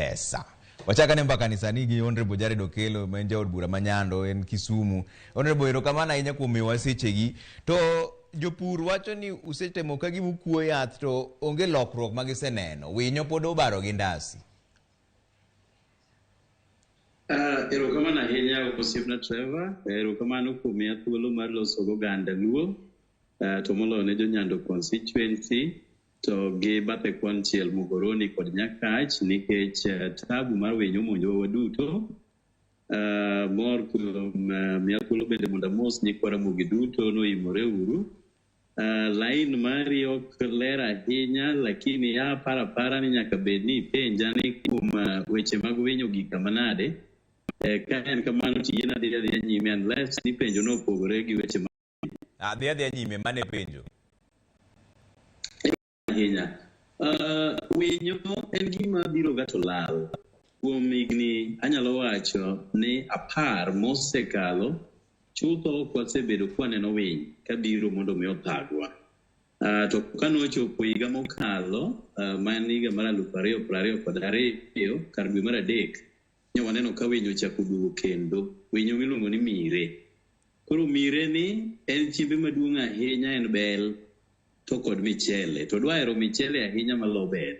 Pesa. Wachak ane mbaka ni sani gi Honorable Jared Okello ma en jaod bura ma Nyando en Kisumu. Honorable erokamano ahinya kuom miyowa sechegi. To jopur wacho ni usetemo ka gima ukuo yath to onge lokruok ma giseneno. Winyo pod obaro gi ndasi. Erokamano ahinya osiepna Trevor. Erokamano kuom miya thuolo mar loso goganda Luo, to moloyo ne jo-Nyando constituency to gi bathe konchiel Muhoroni kod Nyakach nikech tabu mar winyo omonjowa waduto. Mor kuom miya thuolo bende mondo amos nyikwa Ramogi duto noimore uru. Lain mari ok ler ahinya lakini aparo apara ni nyaka bed ni ipenja ni kuom weche mag winyo gik kama nade. Ka en kamano to yiena dhi adhiya nyime unless ni penjo no opogore gi weche ma Dhi adhiya nyime mane penjo. Ahinya. Winyo en gima biro ga to lal. Kuom higni anyalo wacho ni 10 mosekalo, chutho ok wasebedo kwaneno winy kabiro mondo mi othagwa. To kanochopo higa mokalo, ma en higa mar 2022, kar dwe mar adek, ne waneno ka winyo ochako duogo kendo. Winyo miluongo ni mire. Koro mire ni en chiembe maduong' ahinya en bel to kod michele. To odwa hero michele ahinya malo bel.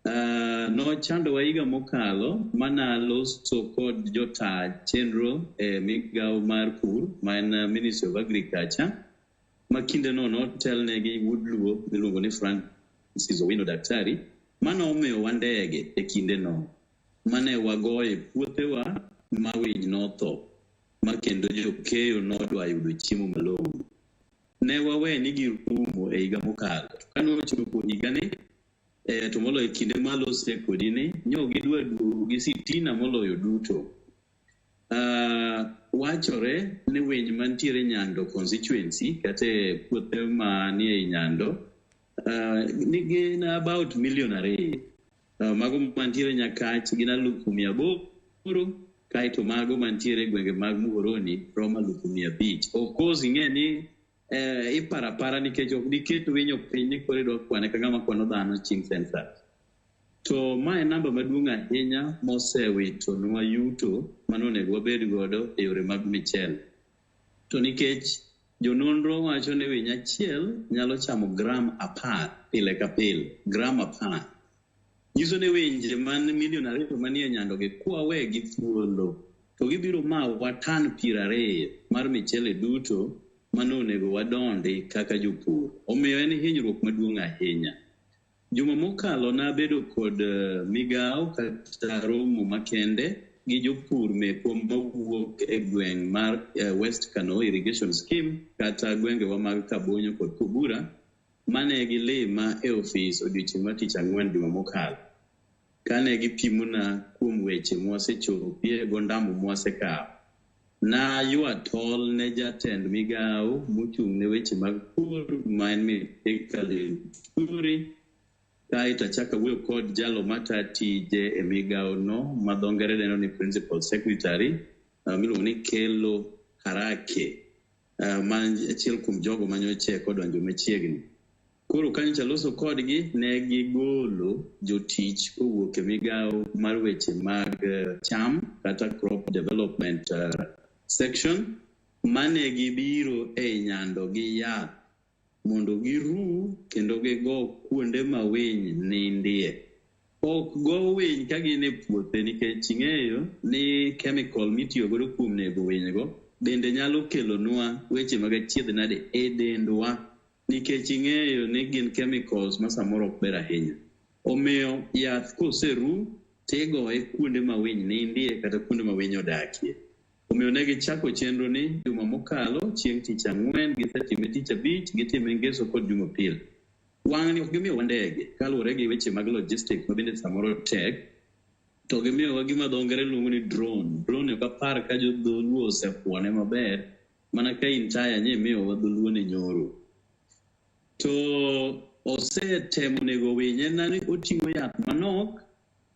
Nochandowa higa mokalo manaloso kod jota chenro e migawo mar pur ma en Ministry of Agriculture ma kindeno notelne gi wuod Luo miluongo ni Francis Owino Daktari manomiyowa ndege e kindeno mane wagoye puothewa ma winy notho ma kendo jokeyo nodwa yudo chiemo malong'o. Ne wawe ni girumo e higa mokalo. To kanochopo higani to moloyo kinde malose kodi ni nyo gidwa duogo gi sitina moloyo duto. Wachore ni winy mantiere Nyando constituency kata e puothe manie ei Nyando ni gin about 2 million. Mago mantiere Nyakach gin 800,000 kaeto mago mantiere e gwenge mag Muhoroni romo 500,000. Of course ing'e ni iparo apara nikech ok diket winyo piny ni koro idwa kwane ka ng'ama kwano dhano chieng' census. To ma en namba maduong' ahinya mosewitonwa yuto manonego wabed godo e yore mag michele. To nikech jononro wacho ni winy achiel nyalo chamo gram 10 pile ka pile, gram 10. Nyiso ni winje man 2 million manie Nyando gi kwawegi thuolo to gibiro mawa tan 20 mar michele duto manonego wadondi kaka jopur. Omiyo en hinyruok maduong' ahinya. Juma mokalo nabedo kod migawo kata romo makende gi jopur mekwa mawuok e gweng' mar West Kano Irrigation Scheme kata gwengewa mag Kabonyo kod Kobura mane gilima e ofis odiochieng' mar tich ang'wen juma mokalo. Kane gipimona kuom weche mwasechopie gondambo mwasekawo. Naywa tol ne jatend migawo mochung' ne weche mag pur ma en Mithika Linturi kaeto achako awuoyo kod jalo mata tije e migawo no ma dho ngere dendo ni principal secretary miluongo ni Kelo Harake ma achiel kuom jogo manyocha odonjo machiegni. Koro kanyocha aloso kodgi ne gigolo jotich kowuok e migawo mar weche mag cham kata crop development section mane gibiro ei Nyando gi yath mondo giru kendo gigo kuonde ma winy nindie. Ok go winy ka gin e puothe nikech ing'eyo ni chemical mitiyo godo kuom nego winy go bende nyalo kelonwa weche mag achiedh nade e dendwa nikech ing'eyo ni gin chemicals ma samoro ok ber ahinya. Omiyo yath koseru tigoye kuonde ma winy nindie kata kuonde ma winy odakie. Omiyo ne gichako chenro ni juma mokalo chieng' tich ang'wen gisetime tich abich gitime ngeso kod jumapil. Wang'ni ok gimiyowa ndege kaluwore gi weche mag logistics ma bende samoro tek to gimiyowa gima dho ngere luongo ni drone. Drone ok apar ka jodholuo osefuone maber mana ka in taya nye imiyowa dholuo ne nyoro. To osetemo nego winy en ni oting'o yath manok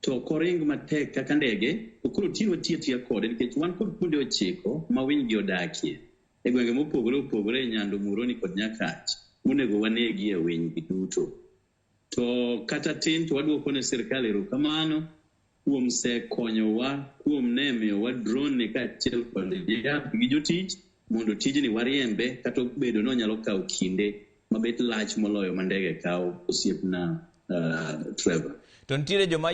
to ok oring matek kaka ndege to koro tinde watiyo atiya kode nikech wan kod kuonde 9 ma winy gi odakie e gwenge mopogore opogore e Nyando, Muhoroni kod Nyakach monego wanegie winy gi duto. To kata tin to waduoko ne sirikal erokamano Kuom sekonyowa kuom ne miyowa drone ni kaachiel kod yath gi jotich mondo tijni wariembe kata obedo ni onyalo kawo kinde mabet lach moloyo ma ndege kawo, osiepna Trevor. To nitiere joma